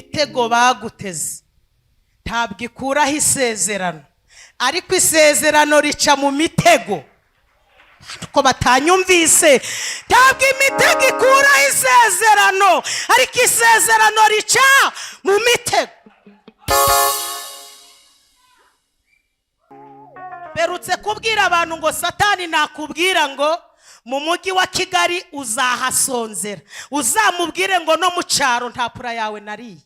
Imitego baguteze ntabwo ikuraho isezerano, ariko isezerano rica mu mitego. Ko batanyumvise? Ntabwo imitego ikuraho isezerano, ariko isezerano rica mu mitego. Mperutse kubwira abantu ngo Satani nakubwira ngo mu mujyi wa Kigali uzahasonzera, uzamubwire ngo no mu cyaro nta pura yawe nariye.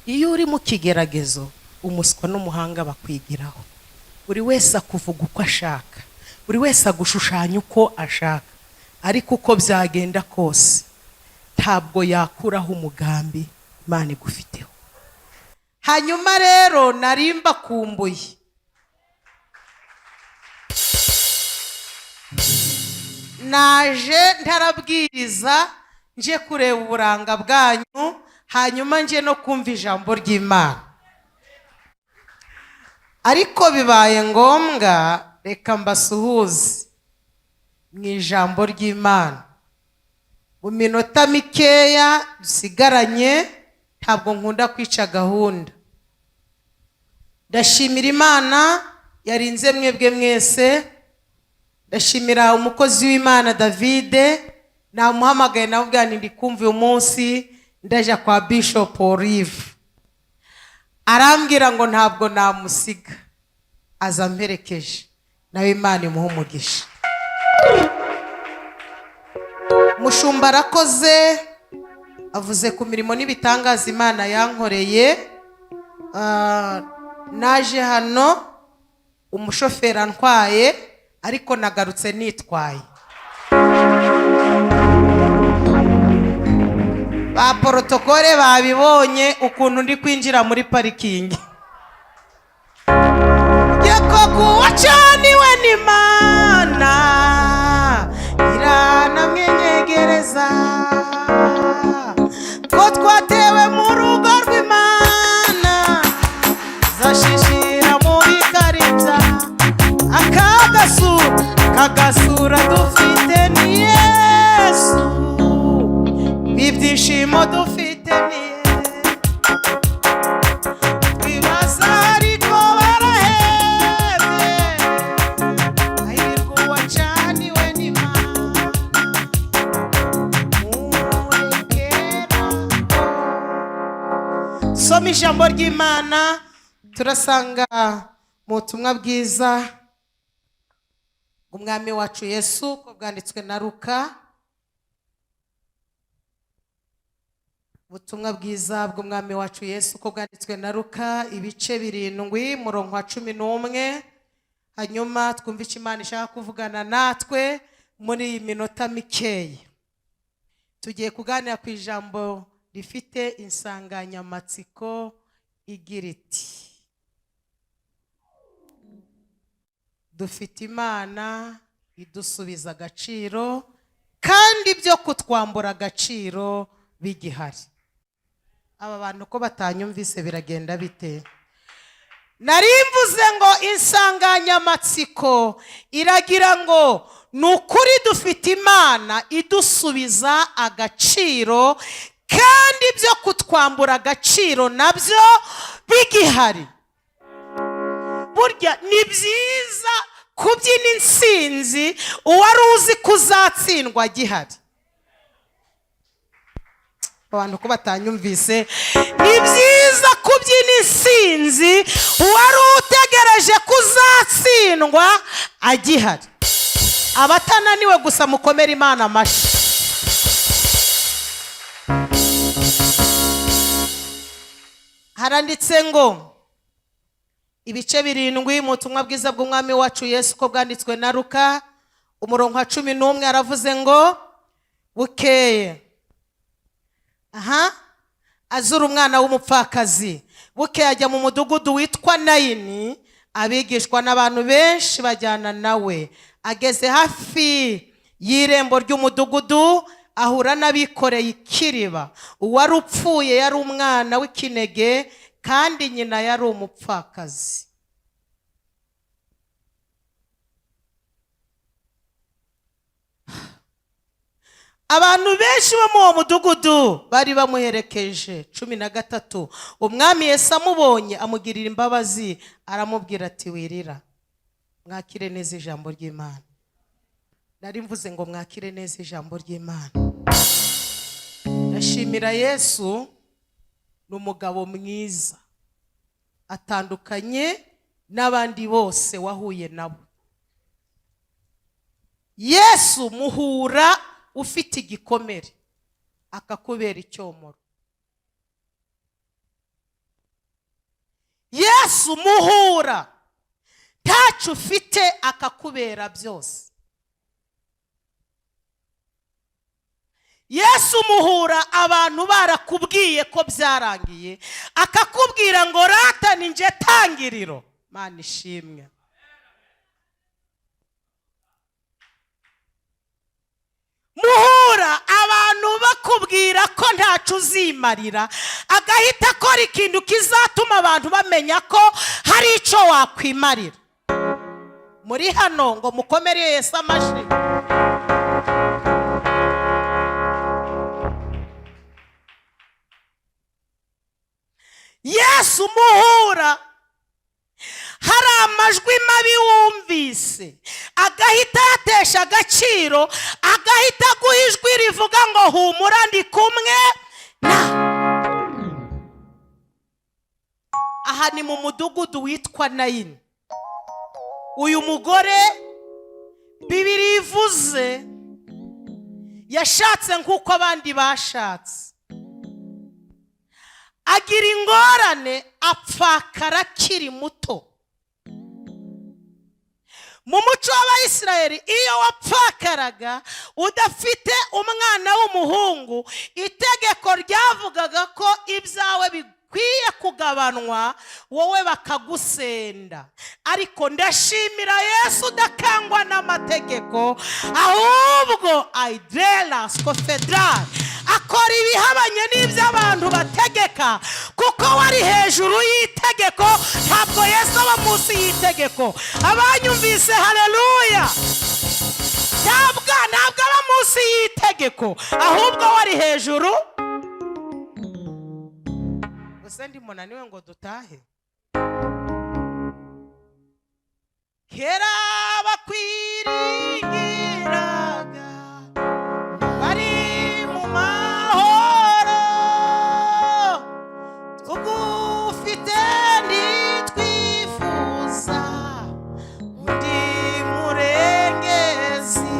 Iyo uri mu kigeragezo, umuswa n'umuhanga bakwigiraho. Buri wese akuvuga uko ashaka, buri wese agushushanya uko ashaka, ariko uko byagenda kose ntabwo yakuraho umugambi Imana igufiteho. Hanyuma rero nari mbakumbuye. Naje ntarabwiriza, nje kureba uburanga bwanyu, hanyuma nje no kumva ijambo ry'Imana. Ariko bibaye ngombwa, reka mbasuhuze mu ijambo ry'Imana mu minota mikeya dusigaranye. Ntabwo nkunda kwica gahunda. Ndashimira Imana yarinze mwebwe mwese. Ndashimira umukozi w'Imana Davide. Namuhamagaye, nawe ndi kumva uyu munsi ndajya kwa Bishop Olive, arambwira ngo ntabwo namusiga, aza amperekeje. Nawe Imana imuha umugisha. Mushumba arakoze, avuze ku mirimo n'ibitangaza Imana yankoreye. Naje hano umushoferi antwaye, ariko nagarutse nitwaye. Ba protocole babibonye ukuntu ndi kwinjira muri parikingi. Kuwacaniwe n'Imana iranamwenyegereza, ko twatewe mu rugo rw'Imana, zashishira muri karibya akagasura kagasura dufite ni Yesu, ibyishimo dufite ni Yesu. Twibaza ariko barahebye, hahirwa uwacaniwe n'Imana. Murekera. Soma ijambo ry'Imana, turasanga mu butumwa bwiza bw'Umwami wacu Yesu ko bwanditswe na Luka. Ubutumwa bwiza bw'Umwami wacu Yesu ko bwanditswe na Luka, ibice 7, murongo wa 11. Hanyuma twumve icyo Imana ishaka kuvugana natwe muri iyi minota mikeya. Tugiye kuganira ku ijambo rifite insanganyamatsiko igira iti: dufite Imana idusubiza agaciro, kandi ibyo kutwambura agaciro bigihari. Aba bantu ko batanyumvise, biragenda bite? Nari mvuze ngo insanganyamatsiko iragira ngo ni ukuri dufite Imana idusubiza agaciro, kandi ibyo kutwambura agaciro nabyo bigihari. Burya ni byiza kubyina intsinzi uwari uzi ko uzatsindwa agihari. Abantu ko batanyumvise? Ni byiza kubyina intsinzi uwari utegereje ko uzatsindwa agihari. Abatananiwe gusa mukomere Imana amashyi. Haranditse ngo ibice 7 mu butumwa bwiza bw'Umwami wacu Yesu ko bwanditswe na Luka, umurongo wa 11, aravuze ngo bukeye aha azura umwana w'umupfakazi. Bukeye ajya mu mudugudu witwa Nayini, abigishwa n'abantu benshi bajyana nawe. Ageze hafi y'irembo ry'umudugudu, ahura n'abikoreye ikiriba. Uwari upfuye yari umwana w'ikinege, kandi nyina yari umupfakazi. Abantu benshi bo muri uwo mudugudu bari bamuherekeje. 13, umwami Yesu amubonye amugirira imbabazi, aramubwira ati: "Wirira." Mwakire neza ijambo ry'Imana. Nari mvuze ngo mwakire neza ijambo ry'Imana. Ndashimira Yesu, ni umugabo mwiza, atandukanye n'abandi bose wahuye nabo. Yesu muhura ufite igikomere, akakubera icyomoro. Yesu muhura ntacyo ufite, akakubera byose. Yesu muhura abantu barakubwiye ko byarangiye, akakubwira ngo: "Rata, ni nje tangiriro." Mana ishimwe. Muhura abantu bakubwira ko ntacu uzimarira, agahita akora ikintu kizatuma abantu bamenya ko hari icyo wakwimarira. Muri hano ngo mukomere Yesu amashyi. Yesu muhura hari amajwi mabi wumvise, agahita yatesha agaciro, agahita aguha ijwi rivuga ngo: "Humura, ndi kumwe na." Aha ni mu mudugudu witwa Nayini. Uyu mugore, Bibiri ivuze, yashatse nk'uko abandi bashatse, agira ingorane, apfakara akiri muto. Mu muco w'Abayisiraheli, iyo wapfakaraga udafite umwana w'umuhungu, itegeko ryavugaga ko ibyawe bikwiye kugabanwa, wowe bakagusenda. Ariko ndashimira Yesu udakangwa n'amategeko, ahubwo ayiderasi kofederari akora ibihabanye n'ibyo abantu bategeka, kuko wari hejuru y'itegeko. Ntabwo Yesu aba munsi y'itegeko. Abanyumvise, haleluya! Ntabwo aba munsi y'itegeko, ahubwo wari hejuru. Gusa ndi munaniwe ngo dutahe. Kera bakwiringiraga bari mu mahoro, tugufite ntitwifuza undi murengezi.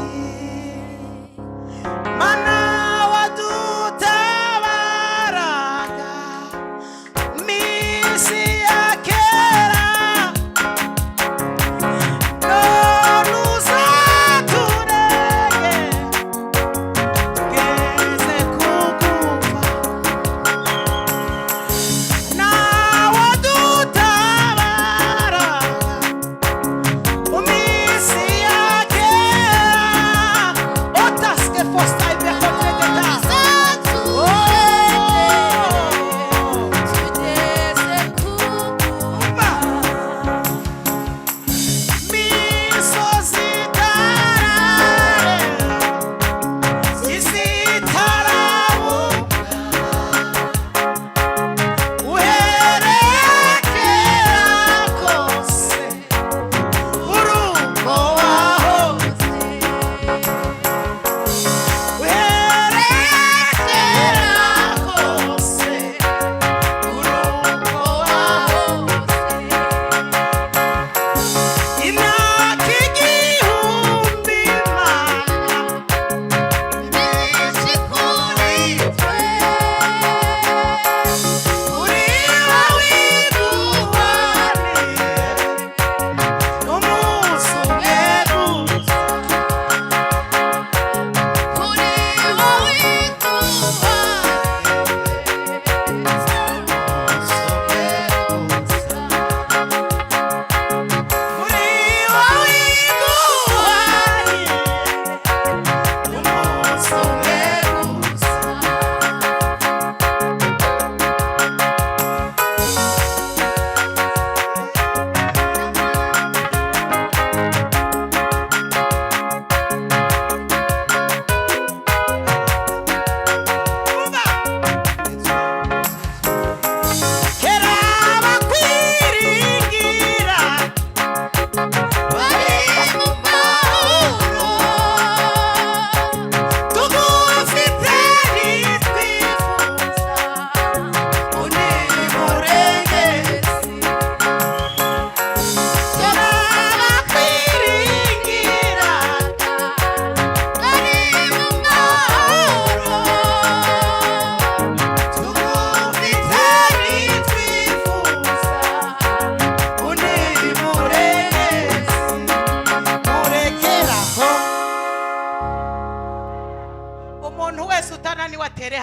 Mana wadutabaraga minsi ya kera, none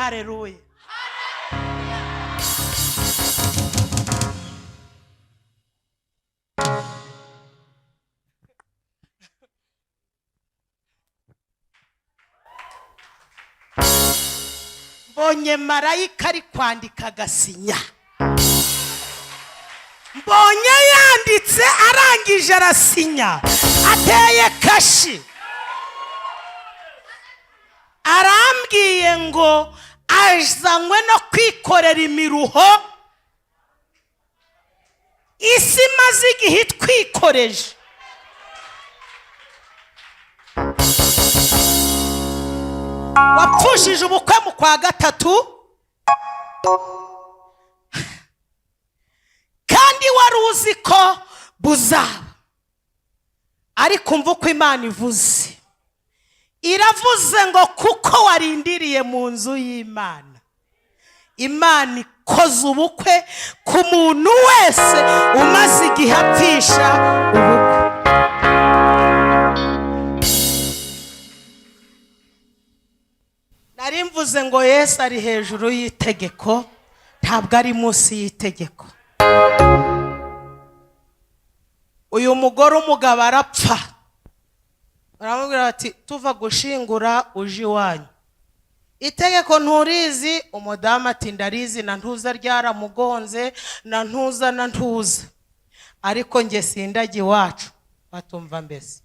Hareruya! Mbonye marayika ari kwandika agasinya. Mbonye yanditse, arangije arasinya, ateye kashi. Arambwiye ngo azanywe no kwikorera imiruho isi imaze igihe itwikoreje. Wapfushije ubukwe mu kwa gatatu, kandi wari uzi ko buzaba. Ariko umva uko Imana ivuze. Iravuze ngo kuko warindiriye mu nzu y'Imana, Imana ikoze ubukwe ku muntu wese umaze igihe apfisha ubukwe. Nari mvuze ngo Yesu ari hejuru y'itegeko, ntabwo ari munsi y'itegeko. Uyu mugore, umugabo arapfa, baramubwira bati: "Tuva gushingura uje iwanyu, itegeko nturizi?" Umudamu ati: "Ndarizi, na ntuza ryaramugonze, na ntuza na ntuza, ariko njye sindajya iwacu." Batumva mbese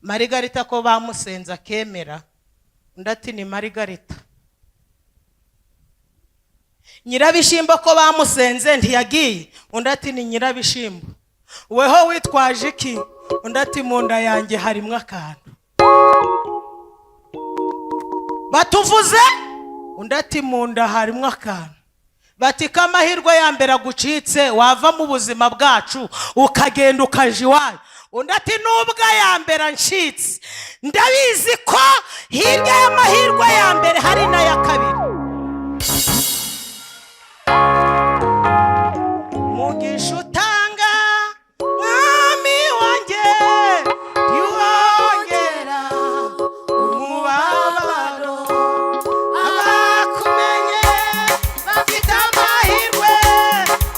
Marigarita ko bamusenze akemera? Undi ati: "Ni Marigarita Nyirabishimbo, ko bamusenze ntiyagiye?" Undi ati: "Ni Nyirabishimbo." "Weho witwaje iki?" Undi ati: "Mu nda yanjye harimo akantu." "Batuvuze?" Undi ati: "Mu nda harimo akantu." Bati: "Ko amahirwe ya mbere agucitse, wava mu buzima bwacu ukagenda ukaja iwanyu?" Undi ati: "Nubwo aya mbere ancitse, ndabizi ko hirya y'amahirwe ya mbere hari n'aya kabiri." Mugisha utanga, mwami wanjye, ntiwongera umubabaro. Abakumenye bafite amahirwe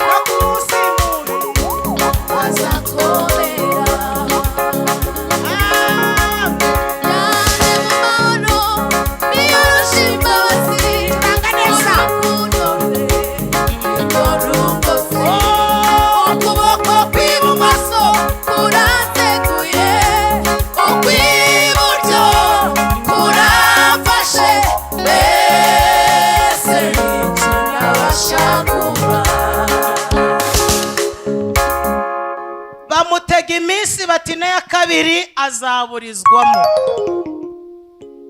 no kusimura bazakomera. Cyane mu mahoro niyoroshe imbabazi. Tanga neza. Urukundo rwe nirwo rungose. Ukuboko kw'ibumoso kuranteguye, ukw'iburyo kuramfashe. Mbese ni iki nabasha kuba? Bamutega iminsi bati: "N'aya kabiri azaburizwamo."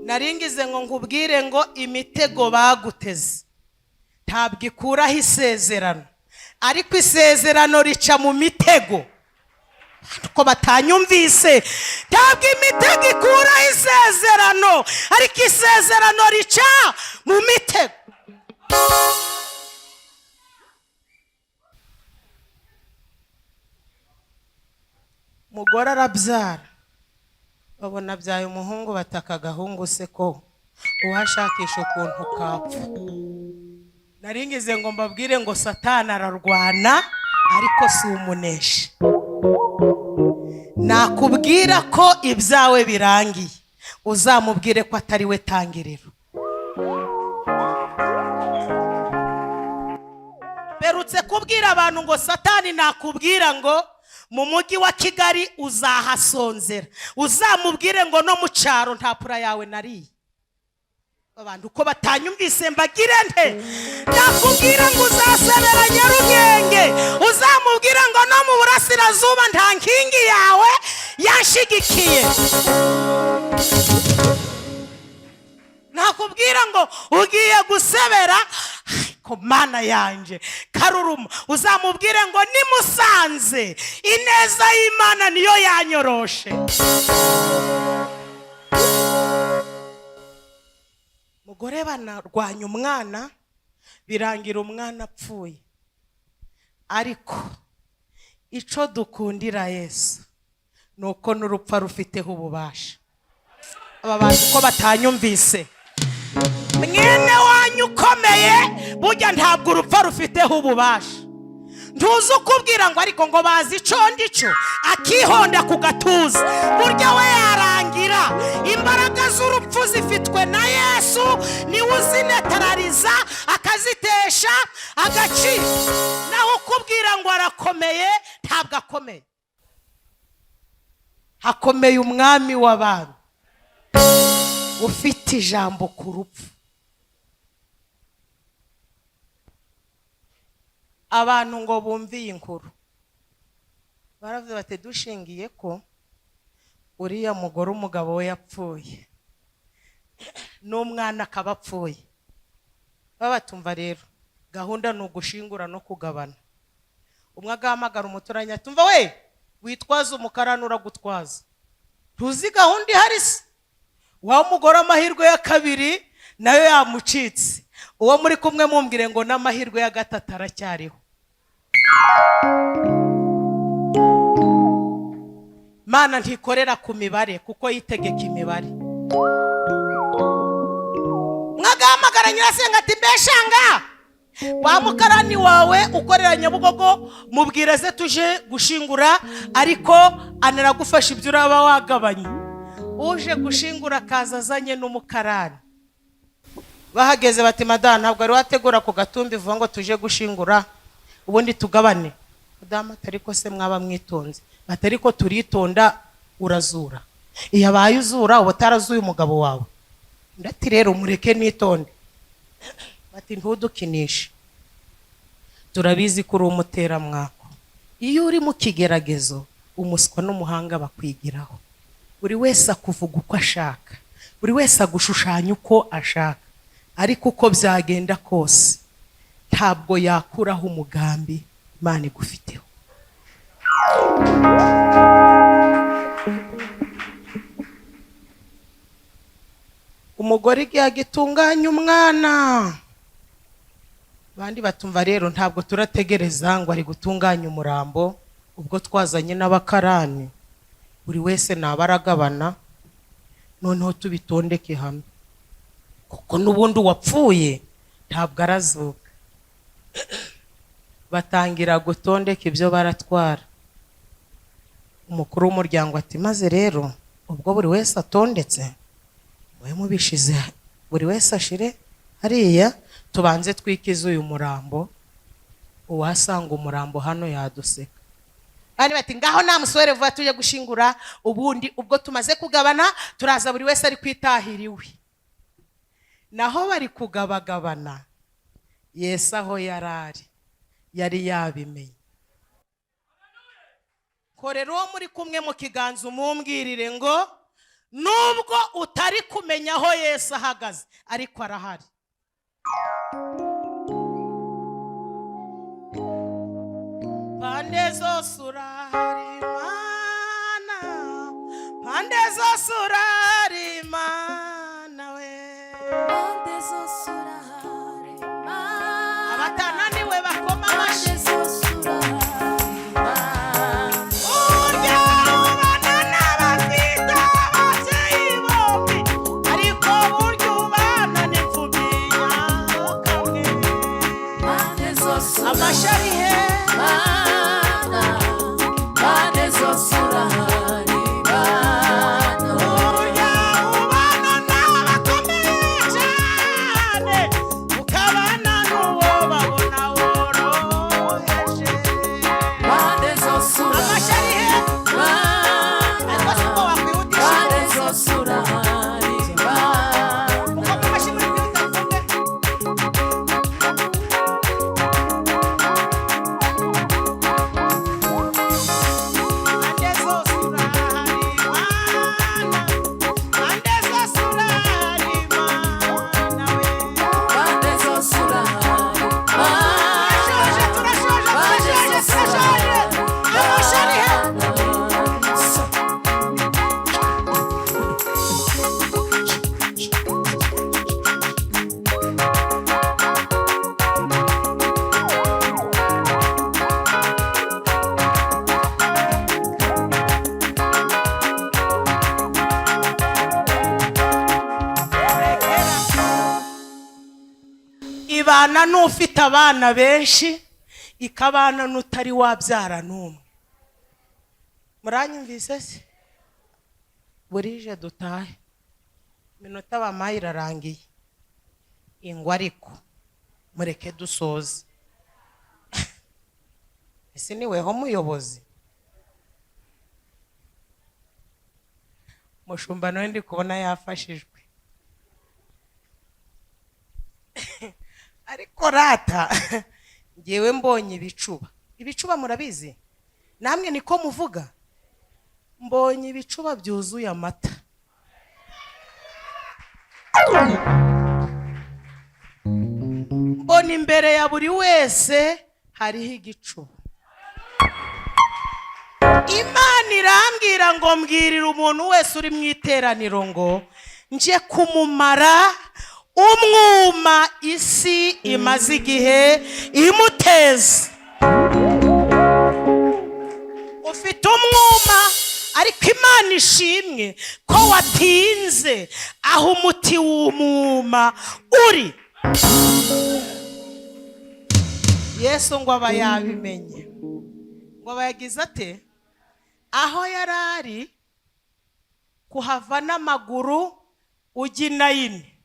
Naringize ngo nkubwire ngo imitego baguteze ntabwo ikuraho isezerano, ariko isezerano rica mu mitego. Ko batanyumvise? Ntabwo imitego ikuraho isezerano, ariko isezerano rica mu mitego. Umugore arabyara, babona abyaye umuhungu. Bataka agahungu se ko uwashakisha ukuntu kapfa? Naringize ngo mbabwire ngo Satani ararwana, ariko si umuneshi. Nakubwira ko ibyawe birangiye, uzamubwire ko atari we tangiriro. Mperutse kubwira abantu ngo Satani nakubwira ngo mu mujyi wa Kigali uzahasonzera, uzamubwire ngo no mu cyaro nta pura yawe nariye. Abantu uko batanyumvise, mbagire nte? Nakubwira ngo uzasebera Nyarugenge, uzamubwira ngo no mu burasirazuba nta nkingi yawe yanshigikiye. Nakubwira ngo ugiye gusebera ko Mana yanjye karuruma, uzamubwire ngo nimusanze ineza y'Imana niyo yanyoroshe. Mugore banarwanya umwana, birangira umwana apfuye. Ariko icyo dukundira Yesu ni uko n'urupfu rufiteho ububasha. Aba bantu uko batanyumvise? Mwene wanyu ukomeye. Arakomeye. Burya ntabwo urupfu rufiteho ububasha. Ntuzi ukubwira ngo ariko ngo bazi ico ndico, akihonda ku gatuza, burya we yarangira. Imbaraga z'urupfu zifitwe na Yesu, niwe uzinetarariza akazitesha agaciro. Naho ukubwira ngo arakomeye, ntabwo akomeye. Hakomeye umwami w'abantu ufite ijambo ku rupfu. Abantu ngo bumve iyi nkuru baravuze bati: "Dushingiye ko uriya mugore umugabo we yapfuye n'umwana akaba apfuye, babatumva rero gahunda ni ugushingura no kugabana." Umwe agahamagara umuturanyi, atumva we witwaza umukarani uragutwaza, tuzi gahunda ihari se. Wa mugore amahirwe ya kabiri nayo yamucitse. Uwo muri kumwe mumbwire ngo n'amahirwe ya gatatu aracyariho. Mana ntikorera ku mibare kuko yitegeka imibare. Mwagahamagara nyirasenga ati: "Mbeshanga wa mukarani wawe ukorera Nyabugogo, mubwire ze tuje gushingura, ariko anaragufasha ibyo uraba wagabanye." Uje gushingura akaza azanye n'umukarani. Bahageze bati: "Madamu, ntabwo wari wategura ku gatumbi vuba ngo tuje gushingura ubundi tugabane?" Madamu atari ko se mwaba mwitonze? Batari ko turitonda. Urazura, iyo abaye uzura uba utarazuye umugabo wawe. Undi ati: "Rero mureke nitonde." Bati: "Ntudukinishe, turabizi ko uri umuteramwako." Iyo uri mu kigeragezo, umuswa n'umuhanga bakwigiraho. Buri wese akuvuga uko ashaka, buri wese agushushanya uko ashaka, ariko uko byagenda kose ntabwo yakuraho umugambi Imana igufiteho. Umugore igihe agitunganya umwana, abandi batumva rero ntabwo turategereza ngo ari gutunganya umurambo, ubwo twazanye n'abakarani, buri wese naba aragabana, noneho tubitondeke hamwe, kuko n'ubundi uwapfuye ntabwo arazuka. Batangira gutondeka ibyo baratwara. Umukuru w'umuryango ati: "Maze rero ubwo buri wese atondetse, mube mubishize, buri wese ashire hariya, tubanze twikize uyu murambo. Uwasanga umurambo hano yaduseka." Bari bati: "Ngaho namusore vuba tujye gushingura, ubundi ubwo tumaze kugabana turaza buri wese ari kwitahira iwe." Naho bari kugabagabana, Yesu aho yari ari yari yabimenye. Korera uwo muri kumwe mu kiganza, umumbwirire ngo nubwo utari kumenya aho Yesu ahagaze, ariko arahari. Pande zose urahari Mana, pande zose urahari Mana we. Pande zose urahari Mana. Abatananiwe bakoma amashyi. Pande zose urahari Mana. Burya ubana n'abafite ababyeyi bombi, ariko burya ubana n'imfubyi nyakamwe. Pande zose Amashyi ari he? Mana. Pande zose urahari Mana. Burya ubana n'abakomeye cyane, ukabana n'uwo babona woroheje. Pande zose Amashyi ari he? Mana. Ariko si uko wakwihutisha. Pande zose urahari Mana. Mukoma amashyi muri kwihuta kumwe. Ibana n'ufite abana benshi, ikabana n'utari wabyara n'umwe. Muranyumvise se? Burije dutahe, iminota bampaye irarangiye. Ingwa ariko mureke dusoze. Ese niweho muyobozi? Mushumba nawe ndi kubona yafashijwe. Ariko rata ngewe mbonye ibicuba. Ibicuba murabizi namwe, niko muvuga. Mbonye ibicuba byuzuye amata. Mbona imbere ya buri wese hariho igicuba. Imana irambwira ngo mbwirire umuntu wese uri mu iteraniro ngo nje kumumara umwuma isi imaze igihe imuteza. Ufite umwuma, ariko Imana ishimwe ko watinze aho umuti w'umwuma uri. Yesu ngo aba yabimenye, ngo aba yagize ate aho yari ari kuhava n'amaguru ujya i Nayini.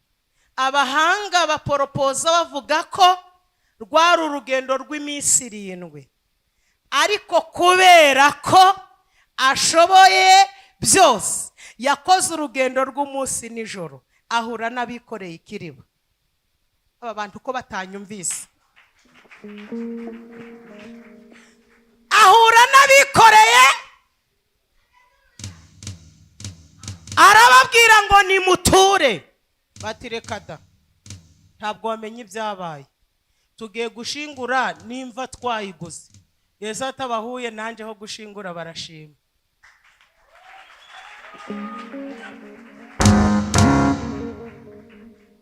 Abahanga baporopoza bavuga ko rwari urugendo rw'iminsi 7, ariko kubera ko ashoboye byose yakoze urugendo rw'umunsi nijoro, ahura n'abikoreye ikiriba. Aba bantu ko batanyumvise? Ahura n'abikoreye, arababwira ngo nimuture. Bati reka da, ntabwo wamenya ibyabaye, tugiye gushingura nimva twayiguze. Yesu atabahuye nanjye ho gushingura, barashima.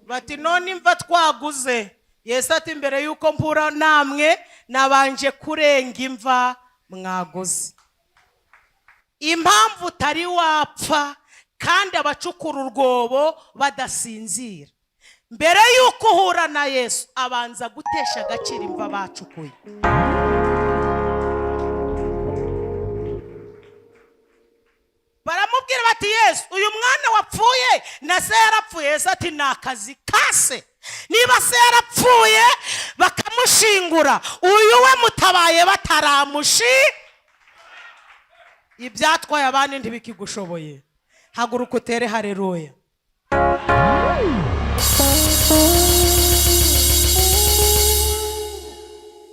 Bati none imva twaguze? Yesu ati mbere y'uko mpura namwe nabanje kurenga imva mwaguze. Impamvu utari wapfa kandi abacukura urwobo badasinzira, mbere y'uko uhura na Yesu abanza gutesha agaciro imva bacukuye. Baramubwira bati Yesu, uyu mwana wapfuye na se yarapfuye. Yesu ati ni akazi ka se, niba se yarapfuye bakamushingura, uyu we mutabaye bataramushi. Ibyatwaye abandi ntibikigushoboye. Haguruka utere haleluya.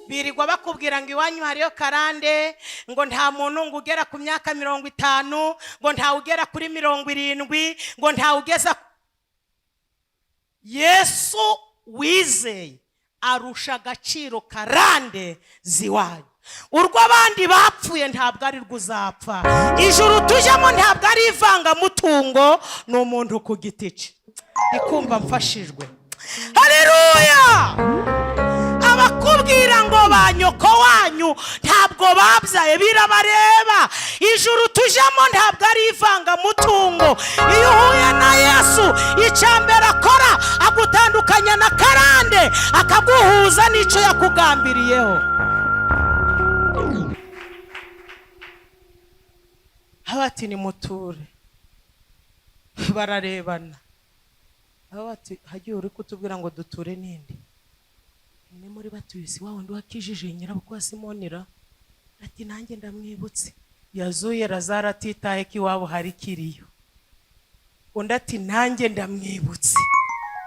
Birirwa bakubwira ngo iwanyu hariyo karande, ngo nta muntu ngo ugera ku myaka 50, ngo ntawe ugera kuri 70, ngo ntawe ugeza. Yesu wizeye arusha agaciro karande ziwanyu. Urwo abandi bapfuye ntabwo ari rwo uzapfa. Ijuru tujyamo ntabwo ari ivangamutungo, ni umuntu ku giti cye. Ndikumva mfashijwe. Haleluya! Abakubwira ngo ba nyoko wanyu ntabwo babyaye birabareba. Ijuru tujyamo ntabwo ari ivangamutungo. Iyo uhuye na Yesu, icya mbere akora agutandukanya na karande, akaguhuza n'icyo yakugambiriyeho. Bati nimuture. Bararebana, bati hagiye uri kutubwira ngo duture n'indi? Umwe muri batuye si wa wundi wakijije nyirabukwe wa Simonira? Ati nanjye ndamwibutse, yazuye Lazaro atitaye ko iwabo hari kiriyo. Undi ati nanjye ndamwibutse,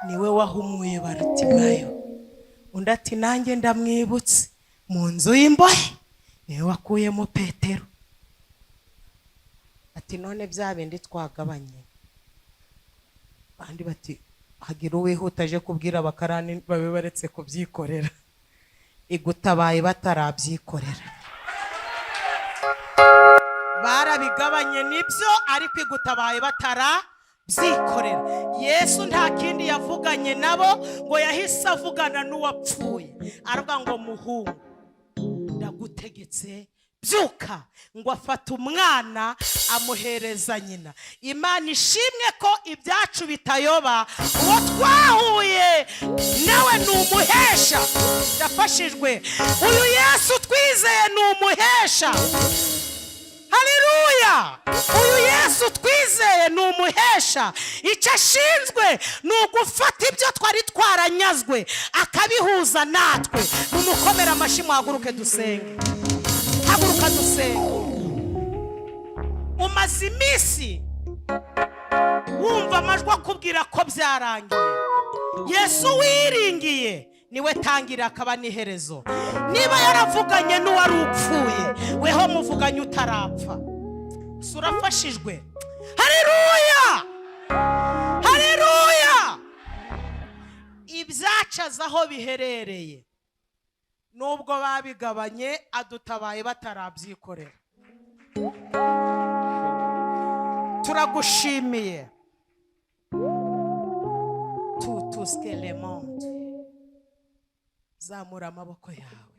niwe wahumuye Barutimayo. Undi ati nanjye ndamwibutse, mu nzu y'imbohe niwe wakuyemo Petero. Ati none bya bindi twagabanye? Abandi bati hagira uwihuta aje kubwira abakarani babe baretse kubyikorera. Igutabaye batarabyikorera. Barabigabanye nibyo, ariko igutabaye batarabyikorera. Yesu nta kindi yavuganye nabo, ngo yahise avugana n'uwapfuye, aravuga ngo muhungu ndagutegetse Byuka. Ngo afata umwana amuhereza nyina. Imana ishimwe ko ibyacu bitayoba. Uwo twahuye nawe ni umuhesha. Ndafashijwe. Uyu Yesu twizeye ni umuhesha. Haleluya! Uyu Yesu twizeye ni umuhesha. Icyo ashinzwe ni ugufata ibyo twari twaranyazwe akabihuza natwe. Mumukomere amashyi, muhaguruke dusenge. Haguruka dusenge. Umaze iminsi wumva amajwi akubwira ko byarangiye. Yesu wiringiye niwe tangira akaba n'iherezo. Niba yaravuganye n'uwari upfuye, weho muvuganye utarapfa. Gusa urafashijwe. Haleluya, haleluya! Ibyacaza aho biherereye, nubwo babigabanye, adutabaye batarabyikorera. Turagushimiye. Tutuske le monde. Zamura amaboko yawe.